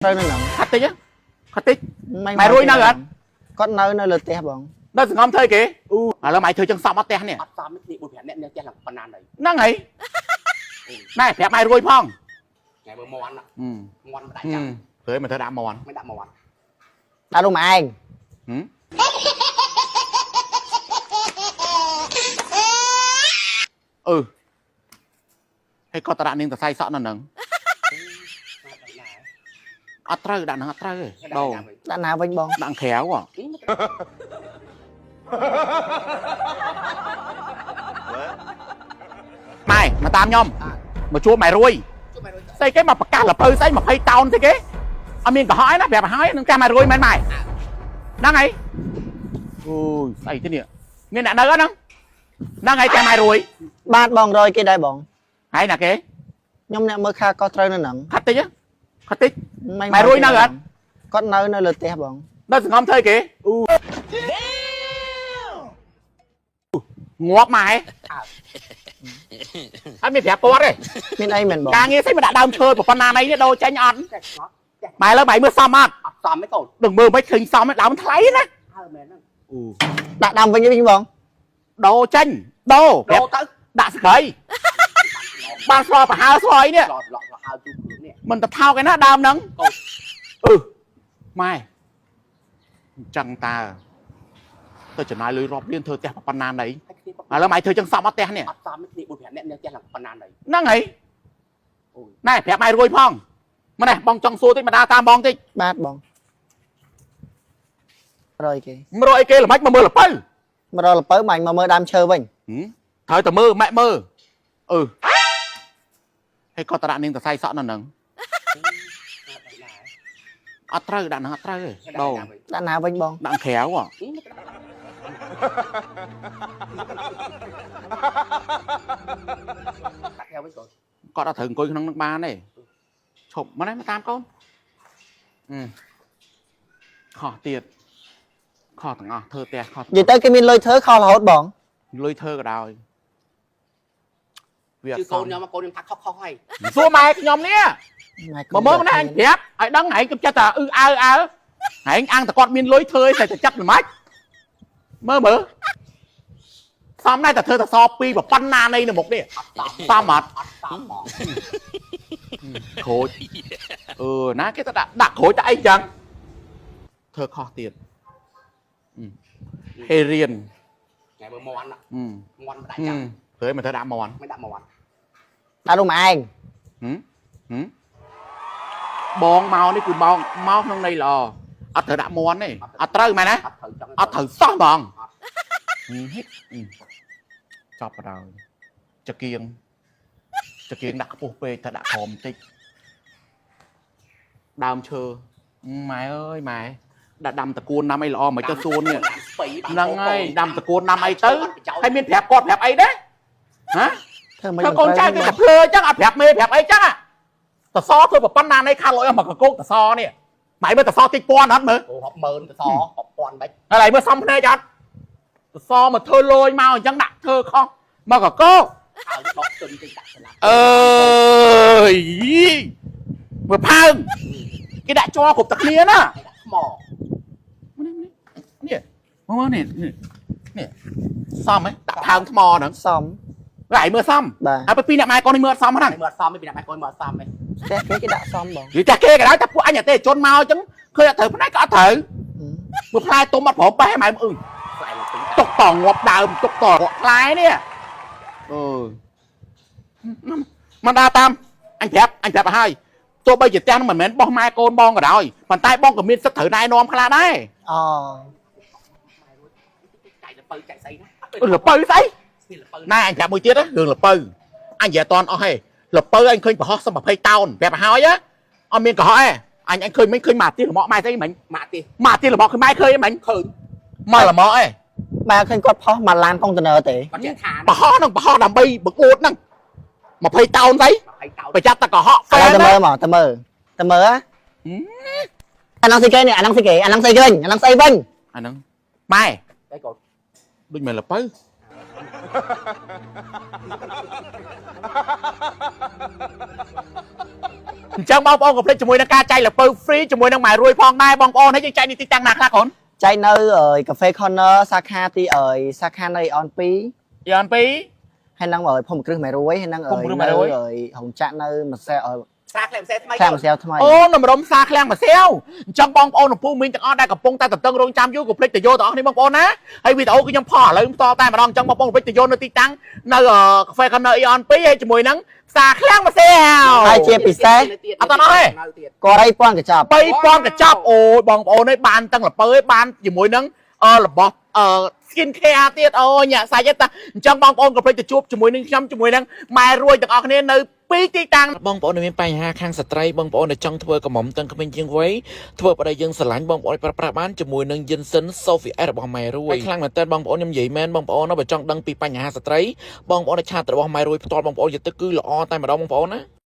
ត្រូវនៅហ្នឹង ខាត់តិចខាត់តិច ម៉ែរួយនៅអត់ គាត់នៅនៅលើផ្ទះបង នៅសង្ងំធ្វើគេអូឥឡូវម៉ែធ្វើចឹងសពអត់ផ្ទះនេះ អត់សមគ្នា4 5នាក់នៅផ្ទះឡើងប៉ុណ្ណាណី ហ្នឹងហើយណែប្រាប់ម៉ែរួយផង ថ្ងៃមើលមន់មន់មិនដាក់ចាំ ព្រោះមិនធ្វើដាក់មន់ មិនដាក់មន់ ដាក់រូបមកឯង អឺហើយគាត់តដាក់នាងតសៃសក់នៅហ្នឹងអត់ត្រូវដាក់ហ្នឹងអត់ត្រូវទេដូរ ដាក់ណាវិញបង ដាក់ក្រៅហ៎ម៉ែមកតាមខ្ញុំមកជួបម៉ែរួយ ជួយម៉ែរួយ ស្អីគេមកប្រកាសលភៅស្អី20តោនស្អីគេអត់មានកុហកឯណាប្រាប់ឲ្យហើយនឹងចាំម៉ែរួយមែនម៉ែហ្នឹងហើយអូយស្អីទេនេះមានអ្នកនៅអត់ហ្នឹងហ្នឹងហើយចាំម៉ែរួយ បាទបងរយគេដែរបង ហើយណាគេ ខ្ញុំអ្នកមើលខាកោះត្រូវនៅហ្នឹង ខាត់តិចខាត់តិច ម៉ែរួយនៅអត់ គាត់នៅនៅលើផ្ទះបង នៅសង្ងំធ្វើគេអូងាប់ម៉ែអត់មានប្រាប់គាត់ទេ មានអីមែនបង ការងារស្អីមកដាក់ដើមឈើប៉ុណ្ណាណីនេះដូរចេញអត់ តែស្ងប់ ម៉ែលើម៉ែមើលសមអត់ អត់សមទេកូន ដឹងមើលមិនឃើញសមទេដើមថ្លៃណា ហើយមែនហ្នឹង ដាក់ដើមវិញវិញបង ដូរចេញដូរប្រាប់ ដូរទៅ ដាក់ស្រីបានស្លោប្រហើស្លោអីនេះ ឡឡឡហើយជួបគ្រឿងនេះ មិនទៅថោកឯណាដើមហ្នឹង កូន អឺម៉ែអញ្ចឹងតើទៅចំណាយលុយរាប់លានធ្វើផ្ទះប៉ុណ្ណាណី ហើយគ្នា ឥឡូវម៉ែធ្វើចឹងសមអត់ផ្ទះនេះ អត់សមគ្នា4 5នាក់នៅផ្ទះឡើងប៉ុណ្ណាណី ហ្នឹងហើយ អូយ ណែប្រាប់ម៉ែរួយផងម៉ែបងចង់សួរតិចមកដើរតាមបងតិច បាទបងរយគេ មករកអីគេល្មិចមកមើលលពៅ មករកលពៅបាញ់មកមើលដើមឈើវិញ ត្រូវតែមើលម៉ែមើលអឺហើយគាត់តដាក់នាងតសៃសក់នៅហ្នឹងអត់ត្រូវដាក់ហ្នឹងអត់ត្រូវទេដូរ ដាក់ណាវិញបង ដាក់ក្រៅហ៎ ដាក់ក្រៅវិញកូន គាត់អត់ត្រូវអង្គុយក្នុងហ្នឹងបានទេឈប់មកនេះមកតាមកូនអឺខុសទៀតខុសទាំងអស់ធ្វើផ្ទះខុស និយាយទៅគេមានលុយធ្វើខុសរហូតបង លុយធ្វើក៏ដោយវាអ គឺ ត់សម កូនខ្ញុំកូនខ្ញុំថាខុសខុសហើយ សួរម៉ែខ្ញុំនេះ មកមើលណាអញប្រាប់ឲ្យដឹងឯងកុំចិត្តតែអឺអើអើឯងអាំងតែគាត់មានលុយធ្វើឲ្យតែចិត្តល្មិចមើលមើលសមដែរតែធ្វើតែសពីរប៉ុណ្ណានៃនៅមុខនេះ អត់សមសមអត់ អត់សមហ្មង ក្រូចអឺណាគេទៅដាក់ដាក់ក្រូចតែអីចឹងធ្វើខុសទៀតហេរៀន ថ្ងៃមើលមន់មន់មិនដាក់ចាំ ព្រោះមិនធ្វើដាក់មន់ មិនដាក់មន់ ដាក់រូបមកឯង បងមកនេះគឺបងមកក្នុងន័យល្អអត់ត្រូវដាក់មន់ទេអត់ត្រូវមែនណា អត់ត្រូវចង់ អត់ត្រូវសោះហ្មងចប់បណ្ដោយចកៀងចកៀងដាក់ខ្ពស់ពេកតែដាក់ក្រោមបន្តិចដើមឈើម៉ែអើយម៉ែដាក់ដាំតកួនដាំអីល្អមិនទៅសួននេះ ដាំស្ពៃ ហ្នឹងហើយដាំតកួនដាំអីទៅហើយមានប្រាប់គាត់ប្រាប់អីដែរហ៎ ធ្វើមិន ធ្វើកូនចៅគេតែភ្លើអញ្ចឹងអត់ប្រាប់មេប្រាប់អីចឹងតសធ្វើប្រប៉ុណ្ណានៃខាត់លុយអស់មកកកោកតសនេះម៉ែមើលតសតិចពាន់អត់មើល អូរាប់ម៉ឺនទៅសរាប់ពាន់បាច់ ហើយមើលសំភ្នែកអត់សសមកធ្វើលយមកអញ្ចឹងដាក់ធ្វើខុសមកកកោក ហើយដកទុនទៅដាក់ស្លាប់ អើយមើលផើងគេដាក់ជ័រគ្រប់តែគ្នាណា ដាក់ថ្ម នេះមើលនេះនេះសំហ៎ដាក់ផើងថ្មហ្នឹង សម ហើយមើលសំ បាទ ហើយពីអ្នកម៉ែកូននេះមើលអត់សំហ្នឹង មើលអត់សមទេពីអ្នកម៉ែកូនមើលអត់សមទេ ផ្ទះគេគេដាក់សមបង និយាយតែគេក៏ដោយតែពួកអញអតិជនមកអញ្ចឹងឃើញអត់ត្រូវផ្នែកក៏អត់ត្រូវមើលផ្លែទុំអត់ព្រមបេះម៉ែអឺ ផ្លែមកពេញ ទុកតងាប់ដើមទុកតរកផ្លែនេះអឺមិនដើរតាមអញប្រាប់អញប្រាប់ឲ្យហើយទោះបីជាផ្ទះនោះមិនមែនបោះម៉ែកូនបងក៏ដោយប៉ុន្តែបងក៏មានសិទ្ធិត្រូវណែនាំខ្លះដែរ អូ ចែកលពៅចែកស្អីណា លពៅស្អី ស្នេះលពៅ ណែអញប្រាប់មួយទៀតណារឿងលពៅអញនិយាយអត់តាន់អស់ទេលពៅអញឃើញប្រហោះសឹម20តោនប្រាប់ឲ្យហើយណាអត់មានកុហកទេអញអញឃើញមិញឃើញមកទីលម៉កម៉ែស្អីមិញ ម៉ាក់ទេ មកទីលម៉កឃើញម៉ែឃើញមិញ ឃើញ មកលម៉កឯង ម៉ែឃើញគាត់ផុសមកឡានកុងតឺន័រទេ គាត់ចេះថា ប្រហោះហ្នឹងប្រហោះដើម្បីបង្អួតហ្នឹង20តោនស្អី 20តោន ប្រយ័ត្នតែកុហក ឥឡូវ ហ្វេនណា ទៅមើលមកទៅមើលទៅមើលអាហ្នឹងស្អីគេនេះអាហ្នឹងស្អីគេអាហ្នឹងស្អីគេវិញអាហ្នឹងស្អីវិញ អាហ្នឹងម៉ែ តែកូន ដូចមែនលពៅ អញ្ចឹងបងប្អូនកុំភ្លេចជាមួយនឹងការចែកល្ពៅ free ជាមួយនឹងម៉ែរួយផងដែរបងប្អូនហើយយើងចែកនេះទីតាំងណាខ្លះកូន ចែកនៅកាហ្វេ Corner សាខាទីអើយសាខានៅអន2 យ៉ានពីរ ហើយនឹងអើយភូមិគ្រឹះម៉ែរួយហើយនឹង ភូមិគ្រឹះម៉ែរួយ អើយរោងចក្រនៅម្សិលអើយ សាក្លែមសេថ្មី ខាងម្សិលថ្មី អូនំរំសាឃ្លាំងម្សៅអញ្ចឹងបងប្អូនកំពូលមីងទាំងអស់ដែលកំពុងតែតន្ទឹងរង់ចាំយូរកុំភ្លេចទៅយកទាំងអស់នេះបងប្អូនណាហើយវីដេអូគឺខ្ញុំផុសឥឡូវផ្ទាល់តែម្ដងអញ្ចឹងបងប្អូនកុំភ្លេចទៅយកនៅទីតាំងនៅកាហ្វេ Corner Eon 2ហើយជាមួយនឹងផ្សារឃ្លាំងម្សៅ ហើយជាពិសេស អត់តអស់ទេ ករីពាន់កញ្ចប់ 3000កញ្ចប់អូយបងប្អូនអើយបានទាំងល្ពៅឯងបានជាមួយនឹងអឺរបស់អឺ skin care ទៀតអូយញាក់សាច់ទេតាអញ្ចឹងបងប្អូនកុំភ្លេចទៅជួបជាមួយនឹងខ្ញុំជាមួយនឹងម៉ែរួយទាំងអស់គ្នានៅពីរទីតាំង បងប្អូនដែលមានបញ្ហាខាងស្ត្រីបងប្អូនដែលចង់ធ្វើកំមុំទាំងក្មេងជាងវ័យធ្វើប្តីយើងស្រឡាញ់បងប្អូនប្រើប្រាស់បានជាមួយនឹង Yinsen Sophie S របស់ម៉ែរួយខ្លាំងមែនតើបងប្អូនខ្ញុំនិយាយមែនបងប្អូនបើចង់ដឹងពីបញ្ហាស្ត្រីបងប្អូនដែល chat របស់ម៉ែរួយផ្ទាល់បងប្អូនយល់ទៅគឺល្អតែម្ដងបងប្អូនណា។